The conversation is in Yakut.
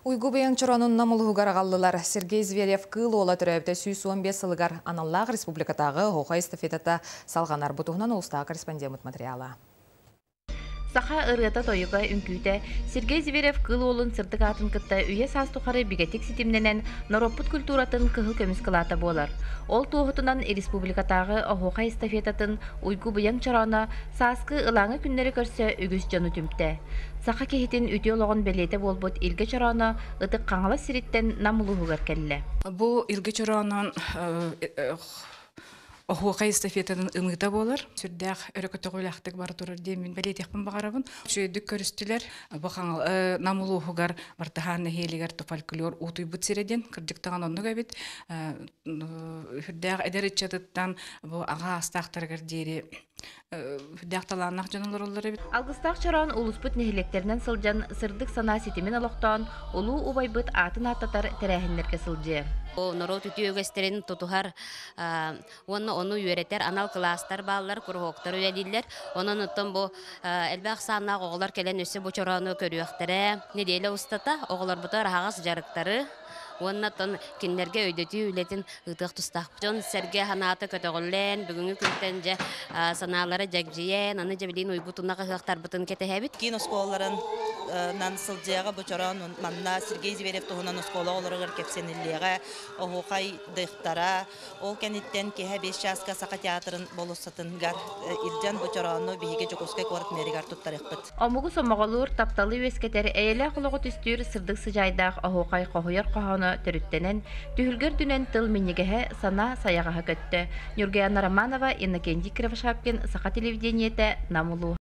Уйгу быйаҥ чороонун Нам улууһугар аҕаллылар. Сергей Зверев Кыыл Уола төрөөбүтэ 115 сылыгар аналлаах республикатааҕы оһуохай эстафетата салҕанар. Бу туһунан улуустааҕы корреспондеммыт материала. Саха ырыата-тойуга, үҥкүүтэ Сергей Зверев Кыыл Уолун сырдык аатын кытта үйэ-саас тухары бигэтик ситимнэнэн, норуоппут культуратын кыһыл көмүс кылаата буолар. Ол туоһутунан республикатааҕы оһуохай эстафетатын уйгу-быйаҥ чорооно сааскы ылааҥы күннэри көрсө үгүс дьону түмтэ. Саха киһитин үтүө олоҕун бэлиэтэ буолбут Илгэ Чорооно Ытык Хаҥалас сириттэн Нам улууһугар кэллэ. Бу Илгэ Чороонун оһуохай эстафетатын ымыыта буолар. Сүрдээх өрө көтөҕүүлээхтик бара турар диэн мин бэлиэтиэхпин баҕарабын. Үчүгэйдик көрүстүлэр. Бу Хаҥал Нам улууһугар Бартыһаан нэһиэлигэр фольклор уутуйбут сирэ диэн кырдьыктаҕан оннук эбит. Сүрдээх эдэр ыччатыттан бу аҕа аастаахтарыгар диэри Үрдээх талааннаах дьон олороллор эбит. Алгыстаах чороон улууспут нэһилиэктэринэн сылдьан сырдык санаа ситимин олохтоон, улуу убайбыт аатын ааттатар тэрээһиннэргэ сылдьыа. Норуот үтүө үгэстэрин тутуһар уонна ону үөрэтэр анал кылаастар бааллар, куруһуоктар үлэлииллэр. Онон оттон бу элбэх ахсааннаах оҕолор кэлэн өссө бу чороону көрүөхтэрэ. Нэдиэлэ устата оҕолорбутугар аһаҕас дьарыктары уонна оттон кинилэргэ өйдөтүү үлэтин ыытыах тустаахпыт. Дьон-сэргэ санаата көтөҕүллэн, бүгүҥҥү күнтэн дьэ санаалара дьэгдьийэн, аны дьэ билигин уйгу тунах ыһыахтарбытын кэтэһэбит. Киин оскуолаларынан сылдьыаҕа бу чороон манна Сергей Зверев туһунан оскуола оҕолоругар кэпсэниллиэҕэ, оһуохай дыхтара, Ол кэнниттэн киэһэ 5 чааска Саха театрын болуоссатыгар илдьэн бу чороону биһиги Дьокуускай куорат мэригэр туттарыахпыт. Омугу сомоҕолуур, тапталы үөскэтэр, эйэлээх олоҕу түстүүр сырдык сыдьаайдаах оһуохай хоһуйар хоһооно төрүттэнэн, түһүлгэ үрдүнэн тыл минньигэһэ, санаа сайаҕаһа көттө. Ньургуйаана Романова, Иннокентий Кривошапкин, Саха телевидениетэ, Нам улууһа.